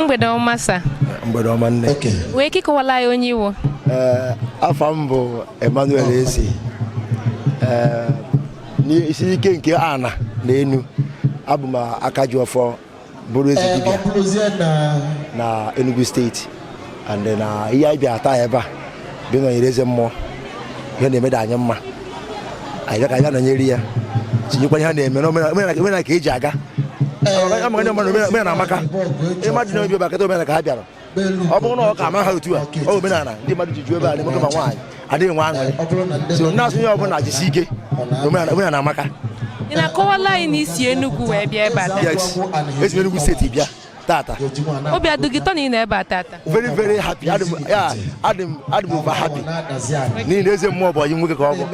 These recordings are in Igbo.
Mgbede ọma, sir. Mgbede ọma, nne. Wee ike ịkọwala anyị onye iwu? Ee, afa m bụ Emmanuel Eze. Ee, n'isi ike nke ana na enu, abụ m aka ji ọfọ, bụrụ eze dibịa na Enugu Steeti, and na ihe anyị bịara taa ebe a bụ ịnọnyere eze mmụọ. Ihe na-emeda anyị mma, anyị bịa ka anyị bịa nọnyere ya, tinyekwa ihe a na-eme n'omenala ka eji aga. Ama ndị mmadụ, omenala amaka. Ịmadụ na obi bakata omenala ka ha bịara. Ọ bụrụ na ọ ka ama ha otu a, ọ omenala ndị mmadụ ji ju ebe a na nwoke ma nwaanyị adịghị nwe aṅụrị. So na-asụ ihe ọbụla, jisi ike na omenala amaka. Ị na-akọwala anyị na isi Enugu wee bịa ebe a taa? Yes, esi m Enugu Steeti bịa tata. Obi adịghị tọ na ị nọ ebe a tata? Very, very happy. Adị m ya, adị m over happy n'ihi na eze mmụọ bụ ọyị nwoke ka ọ bụ.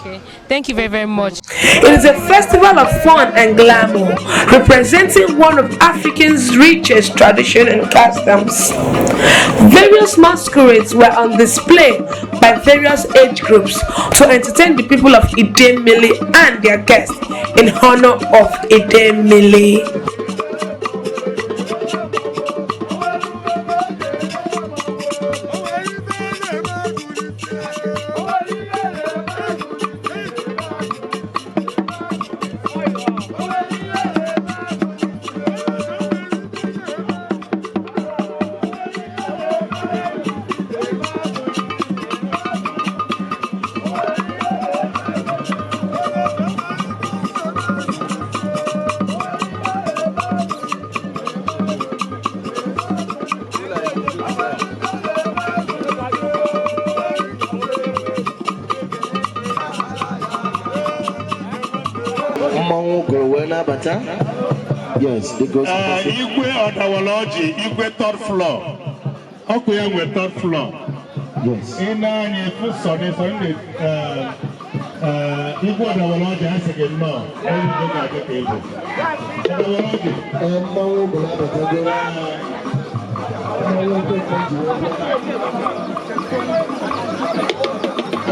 Okay. Thank you very, very much. It is a festival of fun and glamour, representing one of Africa's richest tradition and customs. Various masquerades were on display by various age groups to entertain the people of Idemili and their guests in honor of Idemili. Mmanwụ gụrụ wee na-abata. Yes, the gospel. Ee, Igwe Ọdawara Ọjị, Igwe third floor, ọkụ ya nwe third floor. Yes. Ị na-anya efu sọni sọni. Igwe Ọdawara Ọjị, a sị gị nnọọ. Onye Igbo ga-adị ka ịbụ Ọdawara Ọjị. Ee, mmanwụ gụrụ abatago. Mmanwụ nke mbụ ji wee bịa.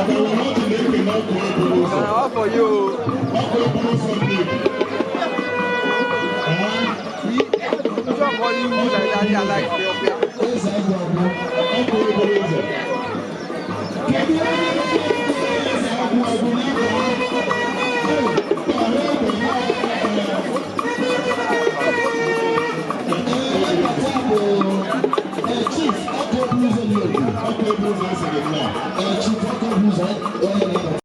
Ọdawara Ọjị na-ekele ọkụ eburu ụzọ, ọkụ eburu ụzọ ndị Igbo. Eze agwụ agwụ. Ọkụ eburu ụzọ. Kedu onye eze agwụ agwụ n'ime ha? Ee, bụ ee, Chief ọkụ eburu ụzọ Nnewi. Ọkụ eburu ụzọ, asị gị nnọọ. Ee, Chief ọkụ eburu ụzọ, onye na-abata.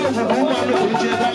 Egwu bụ ụmụ anụ ka eji ebe.